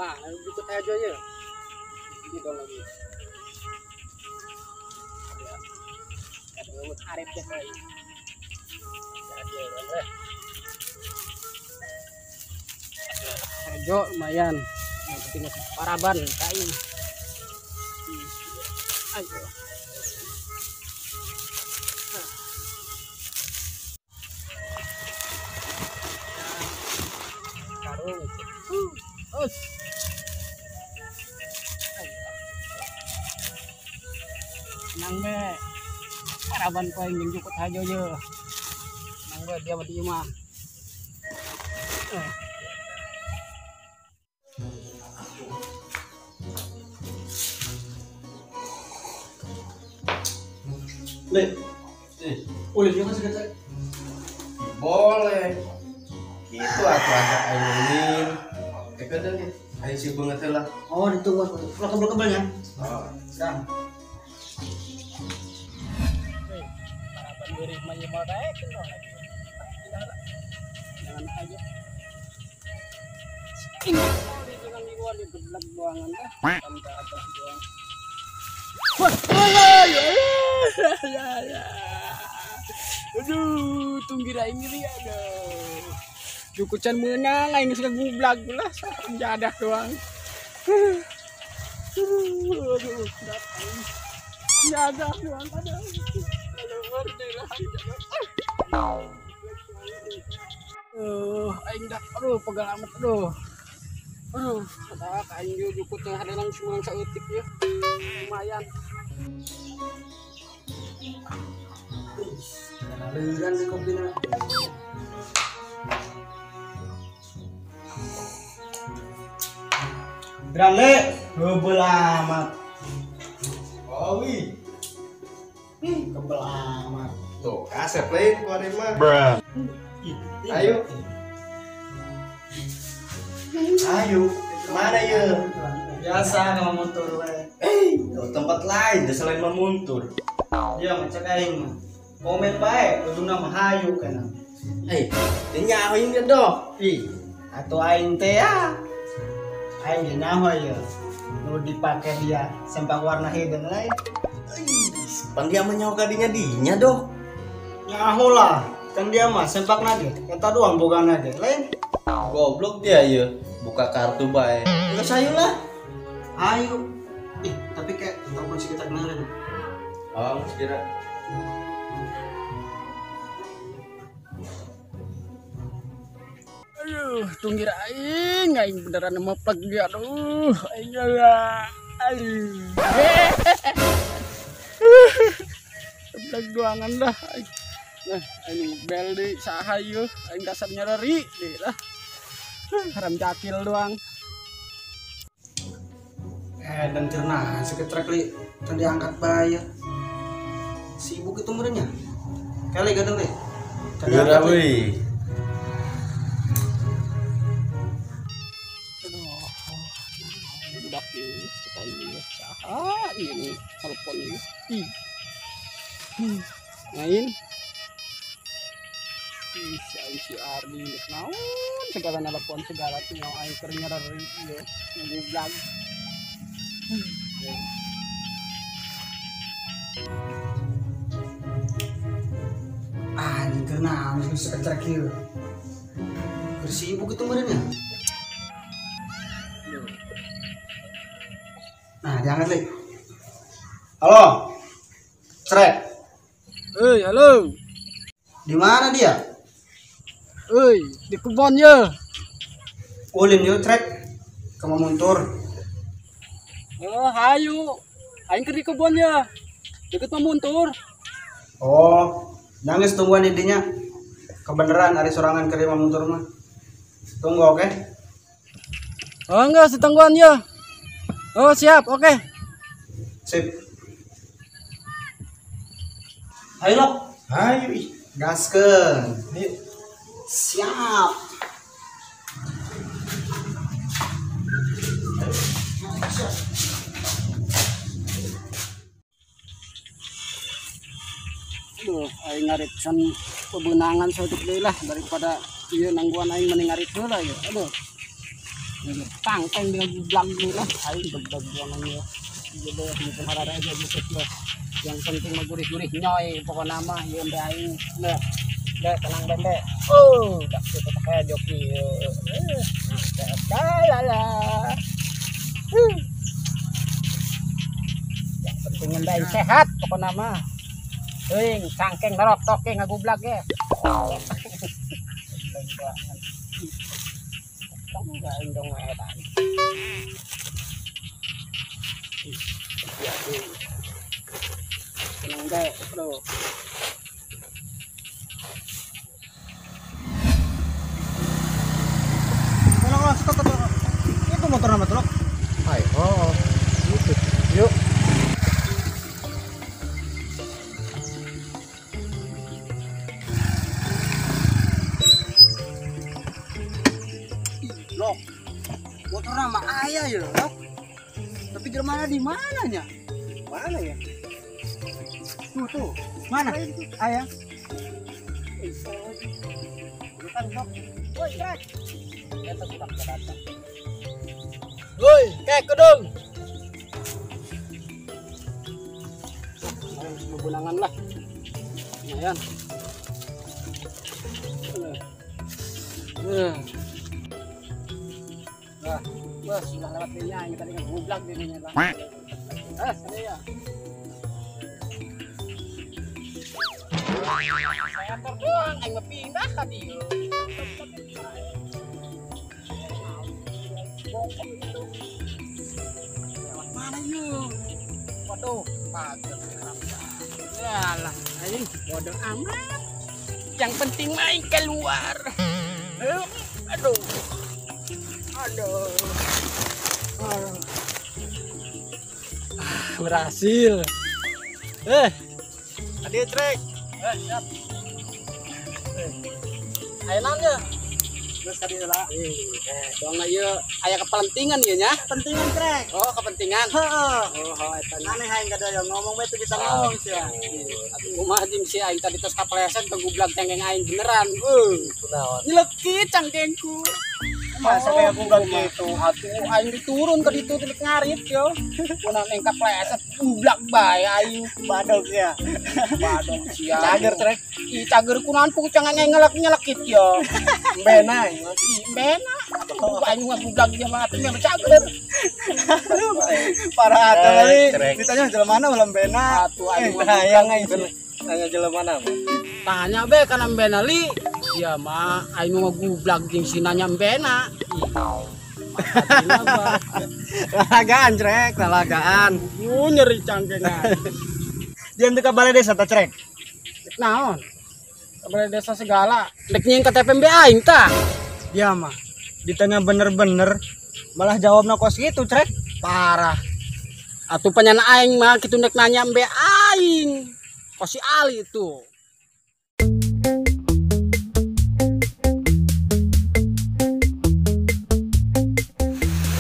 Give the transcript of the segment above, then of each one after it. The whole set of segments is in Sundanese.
Mana jukut aja ya. Ini dong lagi. Ada arep deh kayak. Hejo lumayan. Yang penting paraban kain. Ayo. Karung. Us. Nang be. Paraban ko yang jukut hajo je. Nang be dia mati mah. Le, boleh juga sekitar. Boleh. Itu aku ajak aing. Ekeudeun nih. Aing sih banget lah. Oh, ditunggu aku. Kebel-kebelnya. Oh, sedang. Paraban beureum mah ieu mah daek lagi. Jangan aja. Ini jangan di luar di geblek doangan dah. Kan ke atas doang. Wah, ya. Aduh, tunggir aing ngeri aduh. Jukucan meunang aing geus ngegublag lah, jadah doang. Aduh, datang. Jadah doang aduh. Keluar deh lah. Aing dah aduh pegal amat aduh. Aduh, tak aing jukut teh hadeunang sumang saeutik ya. Lumayan. Leuran di kopina. Drale, kebel amat. Oh wi. Kebel amat. Tuh, kasep lain ku ari mah. Bruh. Ayo. Ayo, kemana ya? Biasa kalau motor we. Tempat lain deh selain memuntur. Iya, macam aing mah. Komen bae, ujungna mah hayu kana. Nyaho ini doh. Ih, atuh aing teh ya. Aing ge nyaho ya. Nu dipake dia sempak warna hideung lain. Ih, pan dia mah nyaho kadinya dinya doh. Nyaho lah, kan dia mah sempakna ge. Eta doang bogana ge, lain. Goblok dia ya, buka kartu bae. Geus hayu lah. Ayo. Ih, tapi kayak telepon si kita kemarin. Oh, sekira. Aduh, tunggir aing, aing beneran meplek dia aduh, aing ya. Aduh. Meplek doangan dah. Nah, aing bel di saha ieu, aing dasar nyereri deui lah. Haram cakil doang. Dan cerna seketrek li can diangkat bae. Sibuk itu merenya. Kali gadang deh. Geura euy. Aduh. Budak ieu sekali saha ieu telepon ieu. Ih. Ngain. Ih, si Ardi naon segala nelpon segala tuh aing keur nyereri ieu ngegublag. Anjing kenapa sih seketrek ieu? Bersibuk itu merenya. Nah, diangkat li. Halo. Crek. Hei, halo. Di mana dia? Hei, di kebon ya. Ulin yo, Trek. Ke Mamuntur. Oh, hayu. Aing keur di kebon ya. Deket Mamuntur. Oh, nangis tungguan intinya. Kebenaran ari sorangan keur di Mamuntur mah. Tunggu, oke? Okay? Oh, enggak, setungguan ya. Oh, siap, oke. Okay. Sip. Ayo, Lok. Ayo, ih. Gaskeun. Ayo. Siap. Aduh, aing ngarit can pebenangan saeutik deui lah daripada ieu nangguan aing mending ngarit heula ieu. Aduh. Tangkeng dia blang lah aing beg-beg buangan ya. Ieu mungkin harara aja gitu lah. Yang penting mah gurih-gurih nyoy pokona mah ieu teh aing. Nah, dek tenang bende. Oh, dak kitu teh joki. La la. Yang penting aing sehat pokona mah. Euing cangkeng darok toke ngagublag ge. Tolong, stop, stop. Itu motor nama tolong. Ayo, oh, gitu. Yuk. Lok, motor nama ayah ya, Lok. Tapi mana di mananya? Mana ya? Tuh tuh, mana? Ayah. Woi, trek. Woi, kek kedung. Bebulangan lah. Lumayan. Wah, wah, sudah lewat dinya, ini tadi ngegublak dirinya lah. Ah, sana ya. Saya terdoang, aing mah pindah tadi. Lewat mana yuk? Waduh, pagar. Yalah, aing bodoh amat. Yang penting main keluar. Aduh. Aduh. Aduh. Ah, berhasil. Tadi trek. Siap. Ayo nanya. Terus tadi lah. Dong ieu aya kepentingan ieu nya. Kepentingan trek. Oh, kepentingan. Heeh. Oh, eta. Aneh aing kada yang ngomong bae teu bisa ngomong sia. Atuh kumaha jeung si aing tadi tos kapleset kegublag cangkeng aing beneran. Kunaon? Nyelekit cangkengku. Masa kayak gublak gitu. Atuh aing diturun ke ditu teu ngarit yo. Kunaon aing kapleset gublak bae aing. Badog sia. Badog sia. Cager trek. Ih, cager kunaon puku cangkeng aing ngelek-nyelekit yo. Bena aing. Ih, bena. Atuh aing ngagublag dia mah atuh memang cager. Parah atuh kali. Ditanya jelema mana ulah bena. Atuh aing hayang aing. Tanya jelema mana? Tanya be kana bena li. Ya mah aing ngagublag jeung si nanya bena. Lalagaan trek, lalagaan. Nyeri cangkengan. Dia teu ka balai desa ta trek. Naon? Ka balai desa segala. Dek nyieun KTP mbe aing tah. Dia mah ditanya bener-bener malah jawabna kos gitu trek. Parah. Atuh penyana aing mah kitu nek nanya mbe aing. Kos si Ali itu.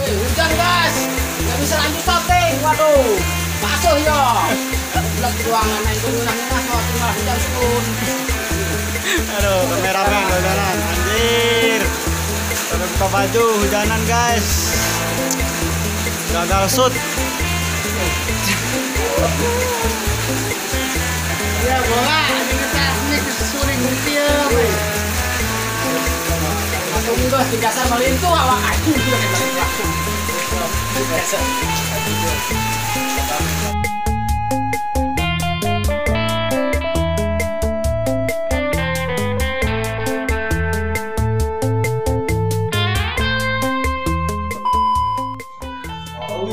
Hujan guys, nggak bisa lanjut syuting. Waduh, basuh yo. Belak ruangan aing tuh ngeunah-ngeunah syuting malah hujan turun. Aduh, kameramen hujanan, anjir. Sampai buka baju hujanan guys. Gagal shoot. Ya bola, ini ngetas nih kesuling ngumpil. Atau enggak, di dasar melintu awak aing. Biasa. Oh,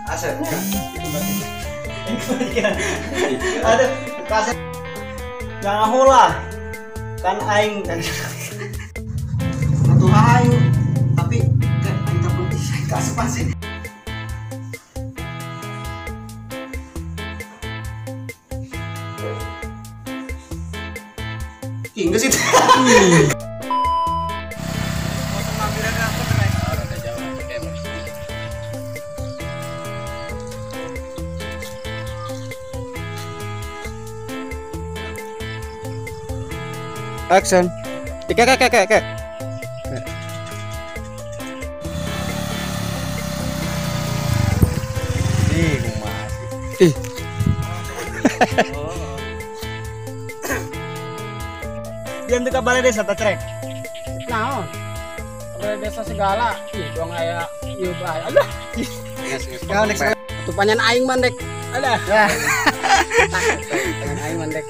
aset. Aduh, kaset. Jangan lah. Kan aing kan. Atuh aing tapi kan aing teh penting kasupan sih. Hingga sih. Action. Kek kek kek kek. Oh. Diam teu ka balai desa ta Trek. Naon? Balai desa segala. Ih, doang aya ieu bae. Alah. Ya next. Tuh panyan aing mah dek. Alah. Panyan aing mah dek.